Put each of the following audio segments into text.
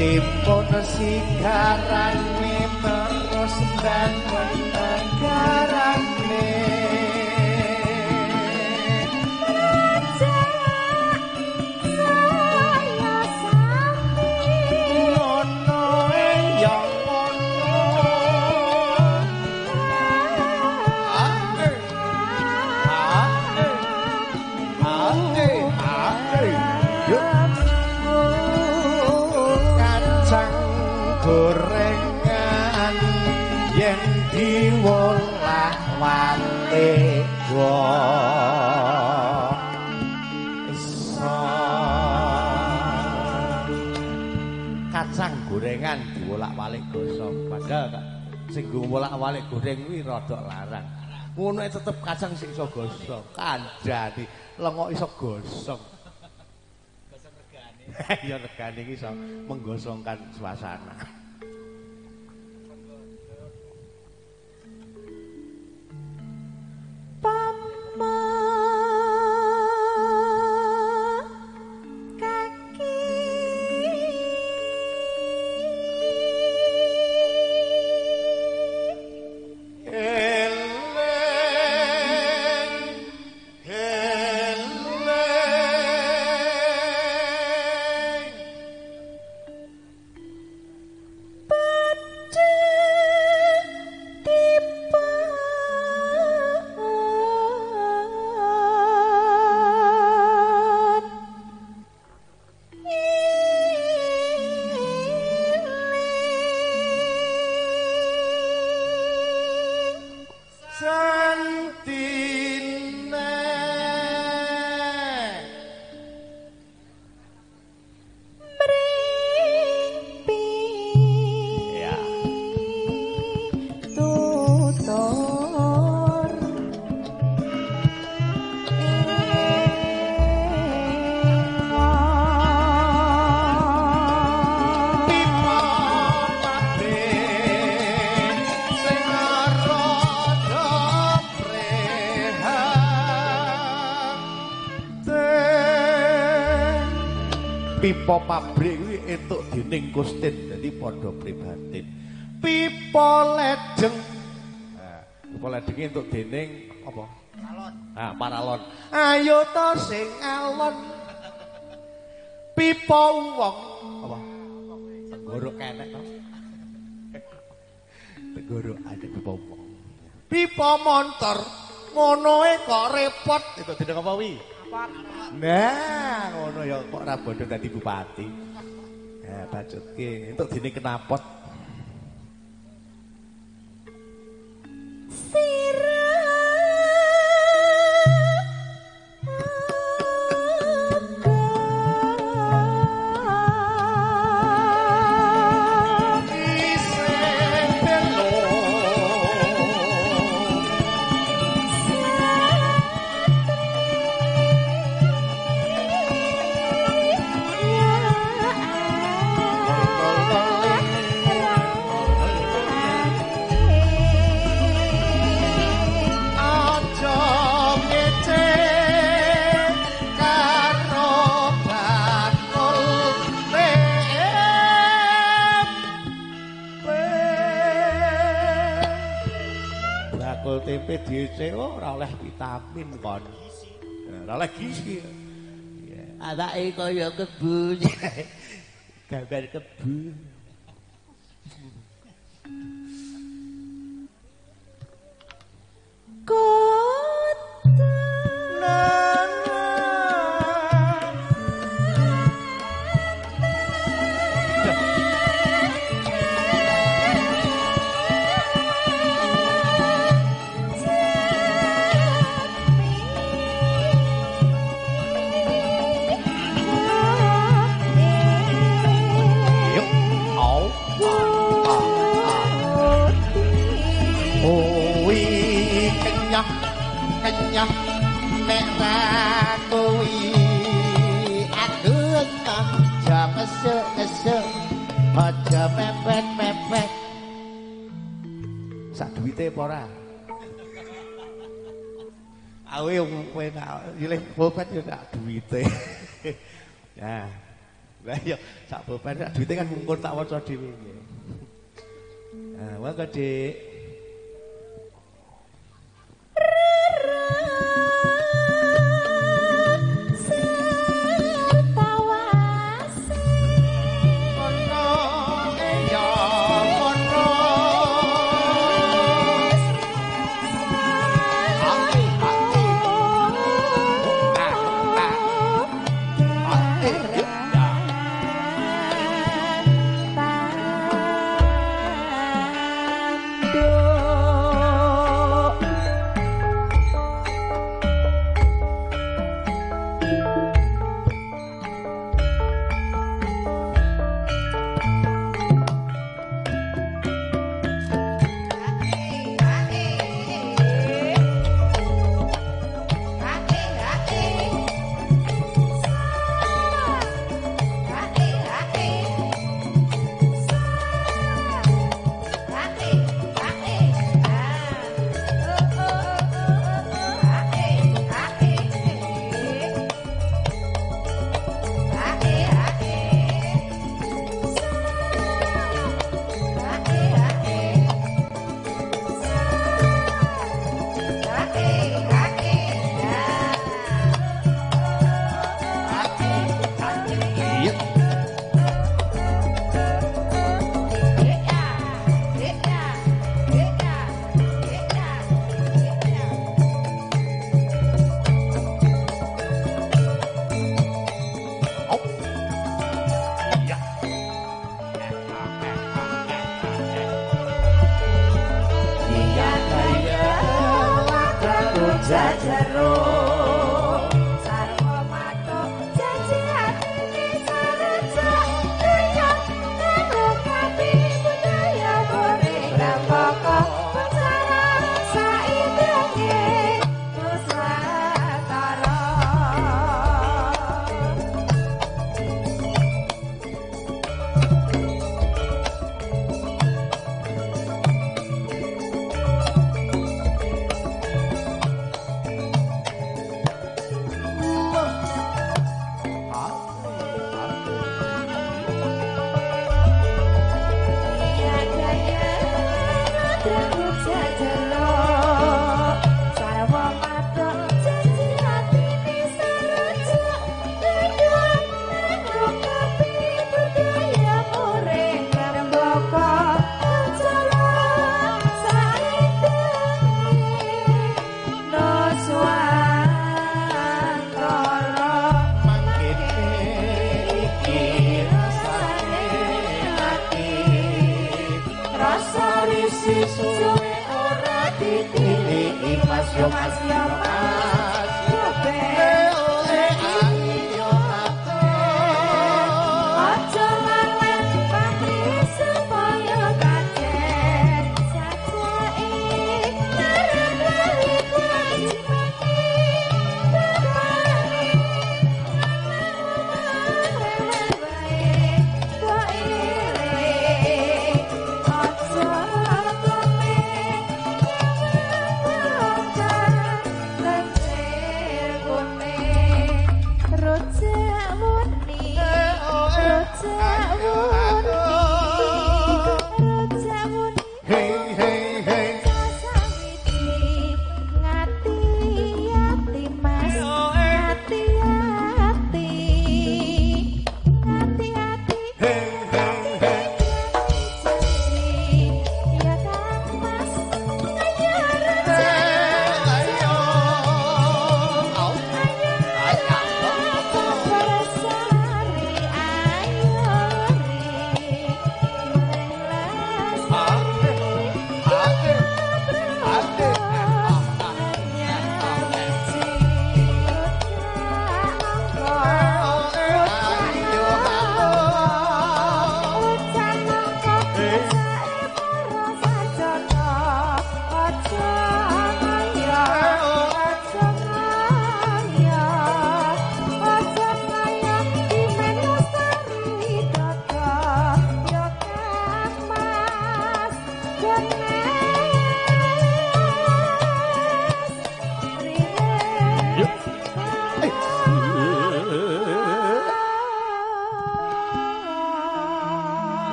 Timpun sigarane terus mbangun negarane. Saya sami ngono ya ngono. Kacang gorengan yen diwolak-walik Kacang gorengan diwolak-walik gosong. Padahal sing wolak-walik goreng kuwi rada larang. Ngono tetep kacang sing iso gosong. Kandhane lengok iso gosong. Gosong regane. Ya regane iki iso menggosongkan suasana. Pama kaki Eleng eleng padha tipan iling santine. Mrimpi Ya. tutur Pipa pabrik sing rada prihatin. Pipa pabrik kuwi entuk dening Kustin, dadi padha prihatin. Pipa ledeng. Nah, pipa ledeng entuk dening apa? Alon. Ah, paralon. Ayo to sing alon. Pipa wong apa? Tenggorok kenek to. Tenggorok ada pipa wong. Pipa montor ngonoe kok repot. Itu dening apa wi? Apa? Nah, ngono ya kok ora bodoh dadi bupati. Nah, bacutke entuk dening knapot. Isih belo. Aja ngece karo bakul tempe. Bakul tempe diece ora oleh vitamin kon. Ora oleh gizi. Awake kaya kebu. Gambar kebu. Yuk, au, a, a, a. Kuwi kenyah, kenyah, nek ra kuwi. Aduh, aja ngesuk-ngesuk, aja mepet-mepet. Sak duwite apa ora? Awe kowe nak nyilih pulpen yo sak duwite. Nah. Lah iya, sak beban sak duwite kan mungkur tak waca dhewe nggih. Nah, monggo Dik.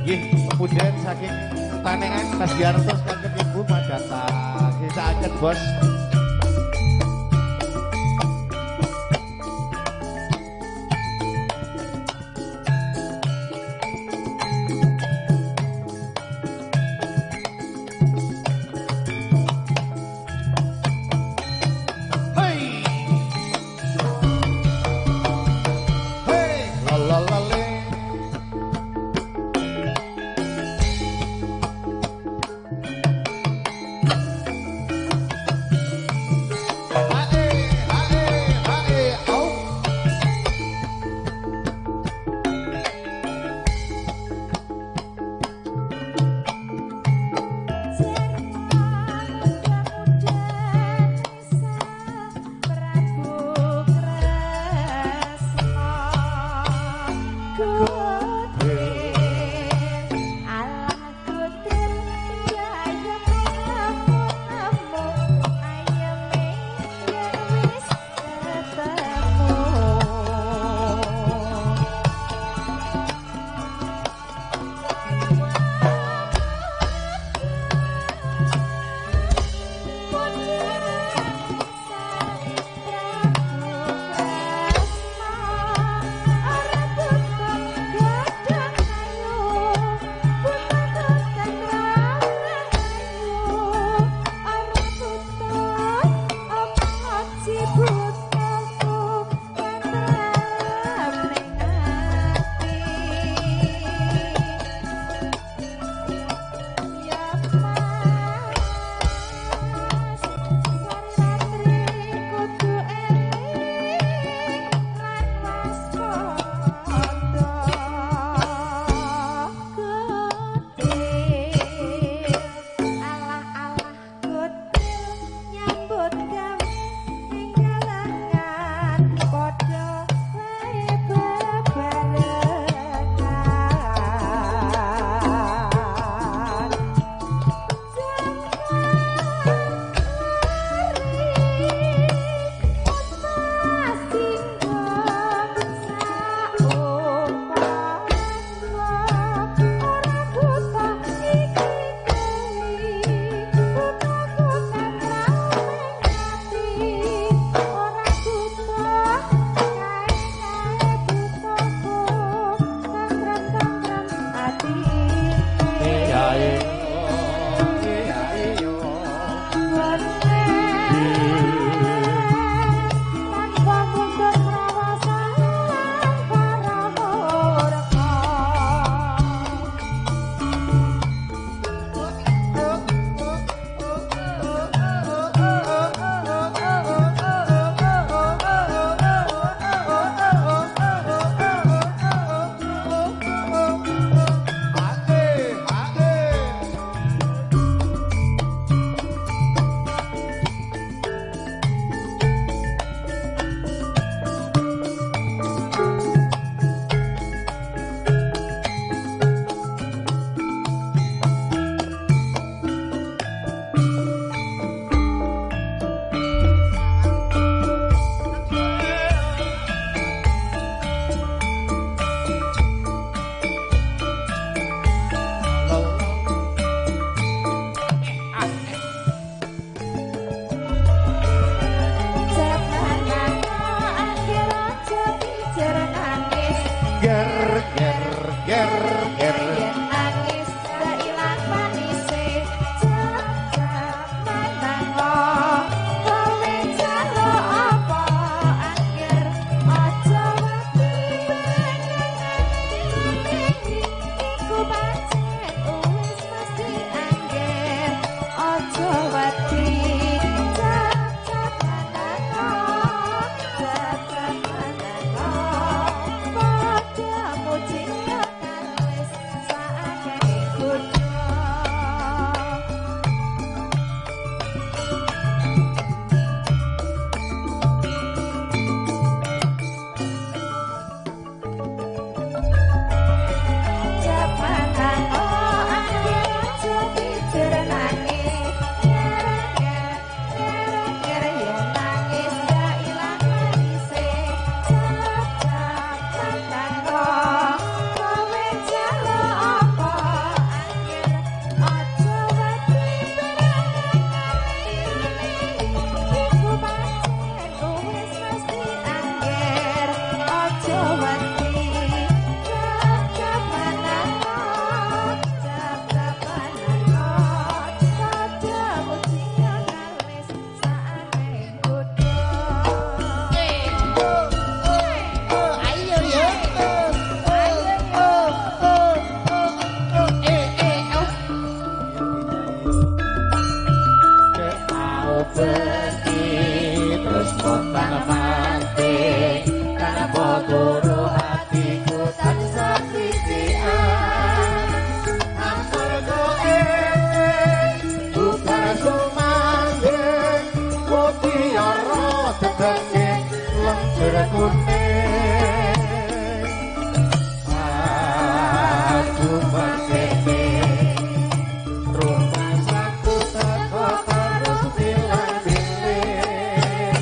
Nggih, kemudian saking Panengan Mas Giartos kagem Ibu Madata. Nggih, bos. kuning. Aduh mangkene rumangsaku teko terus milah-milih.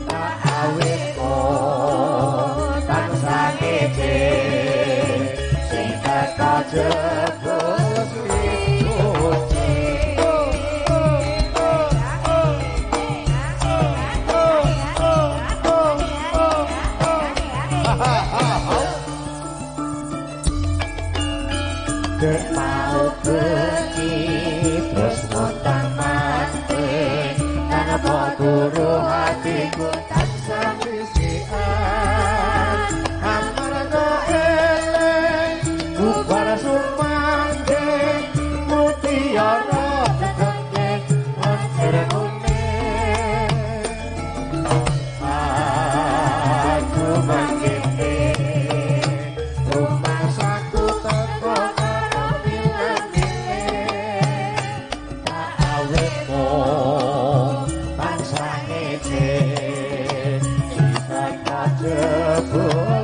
Tak awit tansah ngece sing teko jebul suci. Dek mau benci terus montang manting tanpa turu hatiku tansah risikan. Amarga eling bubar sumandhing mutiara dedenge lenjer kuning. Aduh mangkene rumangsaku teko karo milah-milih. Tak awit mung tansah ngece sing teko jebul.